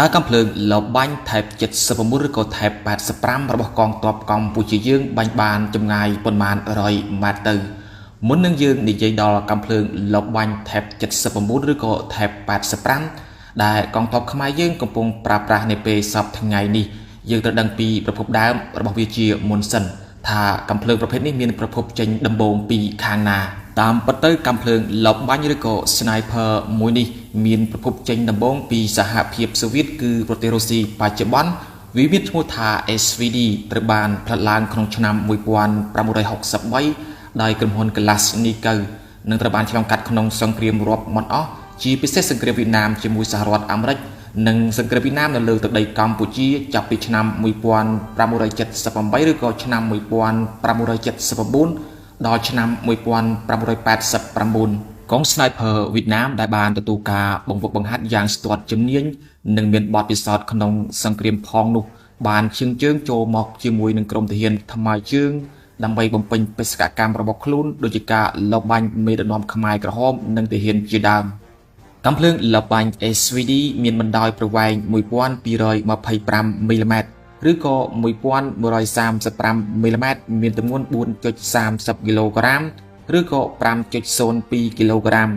តើកាំភ្លើងលបបាញ់ Type 79ឬក៏ Type 85របស់កងទ័ពកម្ពុជាយើងបាញ់បានចម្ងាយប៉ុន្មាន100ម៉ែត្រទៅមុននឹងយើងនិយាយដល់កាំភ្លើងលបបាញ់ Type 79ឬក៏ Type 85ដែលកងទ័ពខ្មែរយើងកំពុងប្រើប្រាស់នាពេលសប្តាហ៍ថ្ងៃនេះយើងត្រូវដឹងពីប្រភពដើមរបស់វាជាមុនសិនថាកាំភ្លើងប្រភេទនេះមានប្រភពចេញដំបូងពីខាងណាតាមពិតទៅកាំភ្លើងលបបាញ់ឬក៏ Sniper មួយនេះមានប្រភពចេញដំបូងពីសហភាពសូវៀតគឺប្រទេសរុស្ស៊ីបច្ចុប្បន្នវាមានឈ្មោះថា SVD ត្រូវបានផលិតឡើងក្នុងឆ្នាំ1963ដោយក្រុមហ៊ុន Kalashnikov និងត្រូវបានឆ្លងកាត់ក្នុងសង្គ្រាមរាប់មិនអស់ជាពិសេសសង្គ្រាមវៀតណាមជាមួយសហរដ្ឋអាមេរិកនិងសង្គ្រាមវៀតណាមនៅលើទឹកដីកម្ពុជាចាប់ពីឆ្នាំ1578ឬក៏ឆ្នាំ1579ដល់ឆ្នាំ1989កង Sniper វៀតណាមដែលបានទទួលការបង្វឹកបង្ហាត់យ៉ាងស្ទាត់ជំនាញនិងមានបទពិសោធន៍ក្នុងសង្គ្រាមផងនោះបានឈានជើងចូលមកជាមួយនឹងក្រុមទាហានថ្មើរជើងដើម្បីបំពេញបេសកកម្មរបស់ខ្លួនដូចជាការលបបាញ់មេដឹកនាំខ្មែរក្រហមនិងទាហានជាដើមកាំភ្លើងលបបាញ់ SVD មានបណ្ដោយប្រវែង1225មីលីម៉ែត្រឬក៏1135មីលីម៉ែត្រមានទម្ងន់4.30គីឡូក្រាមឬក៏5.02គីឡូក្រាម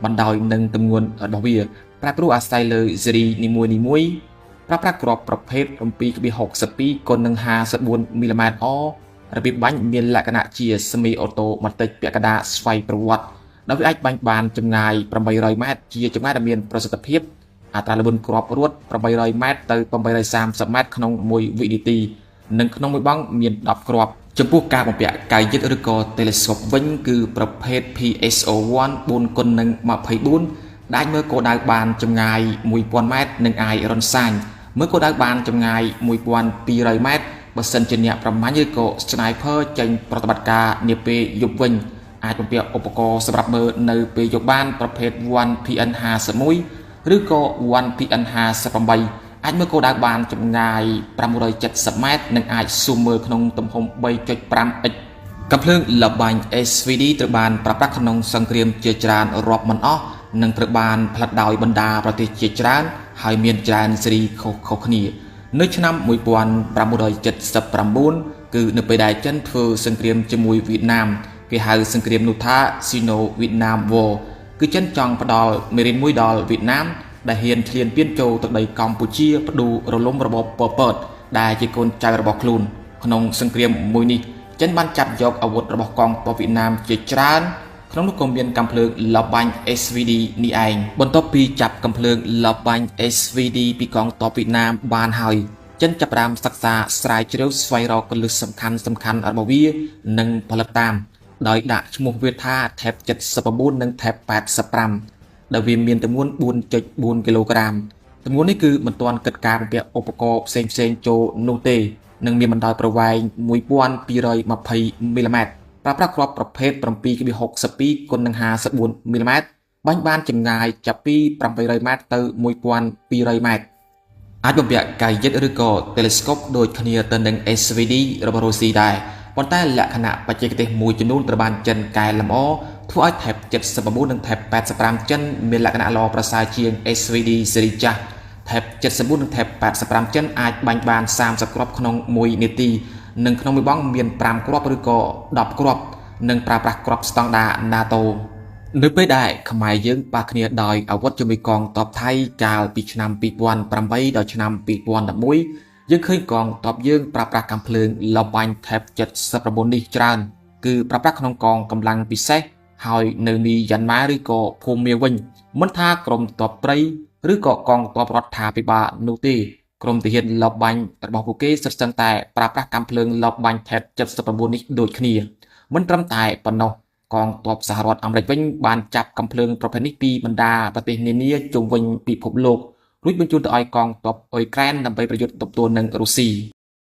បណ្ដោយនិងទម្ងន់របស់វាប្រែប្រួលអាស្រ័យលើស៊េរីនីមួយៗប្រើប្រាស់គ្រាប់ប្រភេទ7.62គុណនឹង54មីលីម៉ែត្រអរបៀបបាញ់មានលក្ខណៈជា semi automatic ពាក់កណ្ដាលស្វ័យប្រវត្តិដោយវាអាចបាញ់បានចម្ងាយ800ម៉ែត្រជាចម្ងាយដែលមានប្រសិទ្ធភាពអត្រាល្បឿនគ្រាប់រត់800ម៉ែត្រទៅ830ម៉ែត្រក្នុង1វិនាទីនិងក្នុងមួយបង់មាន10គ្រាប់ចំពោះការបំពាក់កាយយិតឬក៏ telescope វិញគឺប្រភេទ PSO1 4គុណនឹង24ដែលមើលគោលដៅបានចម្ងាយ1000ម៉ែត្រនិងអាចរន់សាញមើលគោលដៅបានចម្ងាយ1200ម៉ែត្របើសិនជាអ្នកប្រមាញ់ឬក៏ sniper ចេញប្រតិបត្តិការនាពេលយប់វិញអាចបំពាក់ឧបករណ៍សម្រាប់មើលនៅពេលយប់បានប្រភេទ 1PN51 ឬក៏ 1PN58 អាចមើលគោលដៅបានចម្ងាយ570ម៉ែត្រនិងអាចស៊ូមមើលក្នុងទំហំ 3.5x កាំភ្លើងលបាញ់ SVD ត្រូវបានប្រើប្រាស់ក្នុងសង្គ្រាមជាច្រើនរាប់មិនអស់និងត្រូវបានផលិតដោយបណ្ដាប្រទេសជាច្រើនហើយមានច្រើនស៊េរីខុសៗគ្នានៅឆ្នាំ1979គឺនៅពេលដែលចិនធ្វើសង្គ្រាមជាមួយវៀតណាមគេហៅសង្គ្រាមនោះថា Sino Vietnam War គឺចិនចង់ផ្ដល់មេរៀនមួយដល់វៀតណាមដែលហ៊ានឈ្លានពានចូលទឹកដីកម្ពុជាផ្ដួលរលំរបបប៉ុលពតដែលជាកូនចៅរបស់ខ្លួនក្នុងសង្គ្រាមមួយនេះចិនបានចាប់យកអាវុធរបស់កងទ័ពវៀតណាមជាច្រើនក្នុងនោះក៏មានកាំភ្លើងលបាញ់ SVD នេះឯងបន្ទាប់ពីចាប់កាំភ្លើងលបាញ់ SVD ពីកងទ័ពវៀតណាមបានហើយចិនចាប់ផ្ដើមសិក្សាស្រាវជ្រាវស្វែងរកគន្លឹះសំខាន់សំខាន់របស់វានិងផលិតតាមដោយដាក់ឈ្មោះវាថា Type 79និង Type 85ដែលវាមានទម្ងន់4.4គីឡូក្រាមទម្ងន់នេះគឺមិនទាន់គិតការបំពាក់ឧបករណ៍ផ្សេងផ្សេងចូលនោះទេនិងមានបណ្ដោយប្រវែង1220មីលីម៉ែត្រប្រើប្រាស់គ្រាប់ប្រភេទ7.62គុណនឹង54មីលីម៉ែត្របាញ់បានចម្ងាយចាប់ពី800ម៉ែត្រទៅ1200ម៉ែត្រអាចបំពាក់កាយយិតឬក៏ telescope ដូចគ្នាទៅនឹង SVD របស់រុស្ស៊ីដែរប៉ុន្តែលក្ខណៈបច្ចេកទេសមួយចំនួនត្រូវបានចិនកែលម្អធ្វើឲ្យ Type 79និង Type 85ចិនមានលក្ខណៈល្អប្រសើរជាង SVD ស៊េរីចាស់ Type 79និង Type 85ចិនអាចបាញ់បាន30គ្រាប់ក្នុង1នាទីនិងក្នុងមួយបង់មាន5គ្រាប់ឬក៏10គ្រាប់និងប្រើប្រាស់គ្រាប់ស្តង់ដា NATO នៅពេលដែលខ្មែរយើងប៉ះគ្នាដោយអាវុធជាមួយកងទ័ពថៃកាលពីឆ្នាំ2008ដល់ឆ្នាំ2011យើងឃើញកងទ័ពយើងប្រើប្រាស់កាំភ្លើងលបាញ់ Type 79នេះច្រើនគឺប្រើប្រាស់ក្នុងកងកម្លាំងពិសេសហើយនៅមីយ៉ាន់ម៉ាឬក៏ភូមាវិញមិនថាក្រុមទ័ពព្រៃឬក៏កងទ័ពរដ្ឋាភិបាលនោះទេក្រុមទាហានលបបាញ់របស់ពួកគេសុទ្ធសឹងតែប្រើប្រាស់កាំភ្លើងលបបាញ់ Type 79នេះដូចគ្នាមិនត្រឹមតែប៉ុណ្ណោះកងទ័ពសហរដ្ឋអាមេរិកវិញបានចាប់កាំភ្លើងប្រភេទនេះពីបណ្ដាប្រទេសនានាជុំវិញពិភពលោករួចបញ្ជូនទៅឲ្យកងទ័ពអ៊ុយក្រែនដើម្បីប្រយុទ្ធទប់ទល់នឹងរុស្ស៊ី។